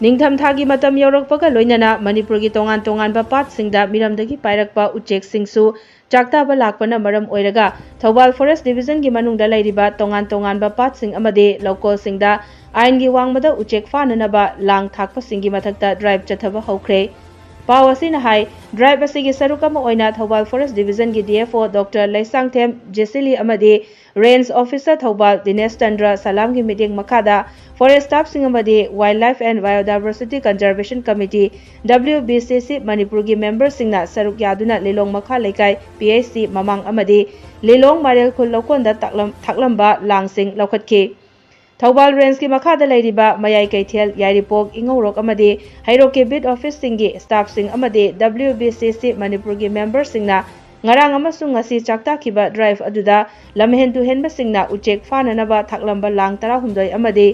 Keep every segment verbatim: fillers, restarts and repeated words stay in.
ꯅꯤꯡꯊꯝꯊꯥꯒꯤ ꯃꯇꯝ ꯌꯧꯔꯛꯄꯒ ꯂꯣꯏꯅꯅ ꯃꯅꯤꯄꯨꯔꯒꯤ ꯇꯣꯉꯥꯟ ꯇꯣꯉꯥꯟꯕ ꯄꯥꯠꯁꯤꯡꯗ ꯃꯤꯔꯝꯗꯒꯤ ꯄꯥꯏꯔꯛꯄ ꯎꯆꯦꯛꯁꯤꯡꯁꯨ ꯆꯥꯛꯇꯥꯕ ꯂꯥꯛꯄꯅ ꯃꯔꯝ ꯑꯣꯏꯔꯒ ꯊꯧꯕꯥꯜ ꯐꯣꯔꯦꯁ ꯗꯤꯕꯤꯖꯟꯒꯤ ꯃꯅꯨꯡꯗ ꯂꯩꯔꯤꯕ ꯇꯣꯉꯥꯟ ꯇꯣꯉꯥꯟꯕ ꯄꯥꯠꯁꯤꯡ ꯑꯃꯗꯤ ꯂꯧꯀꯣꯜꯁꯤꯡꯗ ꯑꯥꯏꯟꯒꯤ ꯋꯥꯡꯃꯗ ꯎꯆꯦꯛ ꯐꯥꯅꯅꯕ ꯂꯥꯡ ꯊꯥꯛꯄꯁꯤꯡꯒꯤ ꯃꯊꯛꯇ ꯗ꯭ꯔꯥꯏꯚ ꯆꯠꯊꯕ ꯍꯧꯈ꯭ꯔꯦ꯫ ꯄꯥꯎ ꯑꯁꯤꯅ ꯍꯥꯏ, ꯗ꯭ꯔꯥꯏꯚ ꯑꯁꯤꯒꯤ ꯁꯔꯨꯛ ꯑꯃ ꯑꯣꯏꯅ ꯊꯧꯕꯥꯜ ꯐꯣꯔꯦꯁ ꯗꯤꯕꯤꯖꯟꯒꯤ D F O doctor Leishangthem Jesili ꯑꯃꯗꯤ ꯔꯦꯟꯖ ꯑꯣꯐꯤꯁꯔ ꯊꯧꯕꯥꯜ ꯗꯤꯅꯦꯁ ꯆꯟꯗ꯭ꯔ ꯁꯂꯥꯝꯒꯤ ꯃꯤꯠꯌꯦꯡ ꯃꯈꯥꯗ ꯐꯣꯔꯦꯁ ꯁ꯭ꯇꯥꯐꯁꯤꯡ ꯑꯃꯗꯤ wild life and biodiversity conservation committee, W B C C, ꯃꯅꯤꯄꯨꯔꯒꯤ ꯃꯦꯝꯕꯔꯁꯤꯡꯅ ꯁꯔꯨꯛ ꯌꯥꯗꯨꯅ ꯂꯤꯂꯣꯡ ꯃꯈꯥ ꯂꯩꯀꯥꯏ, ꯄꯤ ꯑꯩꯆ ꯁꯤ, ꯃꯃꯥꯡ ꯑꯃꯗꯤ ꯂꯤꯂꯣꯡ ꯃꯥꯔꯦꯜ ꯈꯨꯜ ꯂꯧꯀꯣꯟꯗ ꯇꯥꯛꯂꯝ-, ꯊꯥꯛꯂꯝꯕ ꯂꯥꯡꯁꯤꯡ ꯂꯧꯈꯠꯈꯤ꯫ ꯊꯧꯕꯥꯜ ꯔꯦꯟꯖꯀꯤ ꯃꯈꯥꯗ ꯂꯩꯔꯤꯕ ꯃꯌꯥꯏ ꯀꯩꯊꯦꯜ, ꯌꯥꯏꯔꯤꯄꯣꯛ, ꯏꯉꯧꯔꯣꯛ ꯑꯃꯗꯤ ꯍꯩꯔꯣꯛꯀꯤ ꯕꯤꯠ ꯑꯣꯐꯤꯁꯁꯤꯡꯒꯤ ꯁ꯭ꯇꯥꯐꯁꯤꯡ ꯑꯃꯗꯤ ꯗꯕ꯭ꯂꯤꯌꯨ ꯕꯤ ꯁꯤ ꯁꯤ ꯃꯅꯤꯄꯨꯔꯒꯤ ꯃꯦꯝꯕꯔꯁꯤꯡꯅ ꯉꯔꯥꯡ ꯑꯃꯁꯨꯡ ꯉꯁꯤ ꯆꯥꯛꯇꯥꯈꯤꯕ ꯗ꯭ꯔꯥꯏꯚ ꯑꯗꯨꯗ ꯂꯝꯍꯦꯟ ꯇꯨꯍꯦꯟꯕꯁꯤꯡꯅ ꯎꯆꯦꯛ ꯐꯥꯅꯅꯕ ꯊꯥꯛꯂꯝꯕ ꯂꯥꯡ ꯇꯔꯥꯍꯨꯝꯗꯣꯏ ꯑꯃꯗꯤ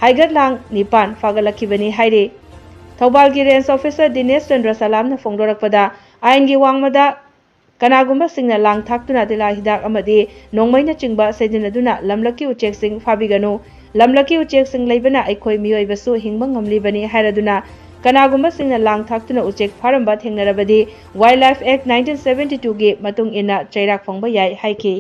ꯍꯥꯏꯒꯠ ꯂꯥꯡ ꯅꯤꯄꯥꯟ ꯐꯥꯒꯠꯂꯛꯈꯤꯕꯅꯤ ꯍꯥꯏꯔꯤ꯫ ꯊꯧꯕꯥꯜꯒꯤ ꯔꯦꯟꯖ ꯑꯣꯐꯤꯁꯔ ꯗꯤꯅꯦꯁ ꯆꯟꯗ꯭ꯔ ꯁꯂꯥꯝꯅ ꯐꯣꯡꯗꯣꯔꯛꯄꯗ, ꯑꯥꯏꯟꯒꯤ ꯋꯥꯡꯃꯗ ꯀꯅꯥꯒꯨꯝꯕꯁꯤꯡꯅ ꯂꯥꯡ ꯊꯥꯛꯇꯨꯅ ꯇꯤꯜꯍꯥ ꯍꯤꯗꯥꯛ ꯑꯃꯗꯤ ꯅꯣꯡꯃꯩꯅꯆꯤꯡꯕ ꯁꯤꯖꯤꯟꯅꯗꯨꯅ ꯂꯝꯂꯛꯀꯤ ꯎꯆꯦꯛꯁꯤꯡ ꯐꯥꯕꯤꯒꯅꯨ꯫ ꯂꯝꯂꯛꯀꯤ ꯎꯆꯦꯛꯁꯤꯡ ꯂꯩꯕꯅ ꯑꯩꯈꯣꯏ ꯃꯤꯑꯣꯏꯕꯁꯨ ꯍꯤꯡꯕ ꯉꯝꯂꯤꯕꯅꯤ ꯍꯥꯏꯔꯗꯨꯅ, ꯀꯅꯥꯒꯨꯝꯕꯁꯤꯡꯅ ꯂꯥꯡ ꯊꯥꯛꯇꯨꯅ ꯎꯆꯦꯛ ꯐꯥꯔꯝꯕ ꯊꯦꯡꯅꯔꯕꯗꯤ, ꯋꯥꯏꯜꯗ ꯂꯥꯏꯐ ꯑꯦꯛ ꯅꯥꯏꯟꯇꯤꯟ ꯁꯚꯦꯟꯇꯤ ꯇꯨꯒꯤ ꯃꯇꯨꯡ ꯏꯟꯅ ꯆꯩꯔꯥꯛ ꯐꯪꯕ ꯌꯥꯏ ꯍꯥꯏꯈꯤ꯫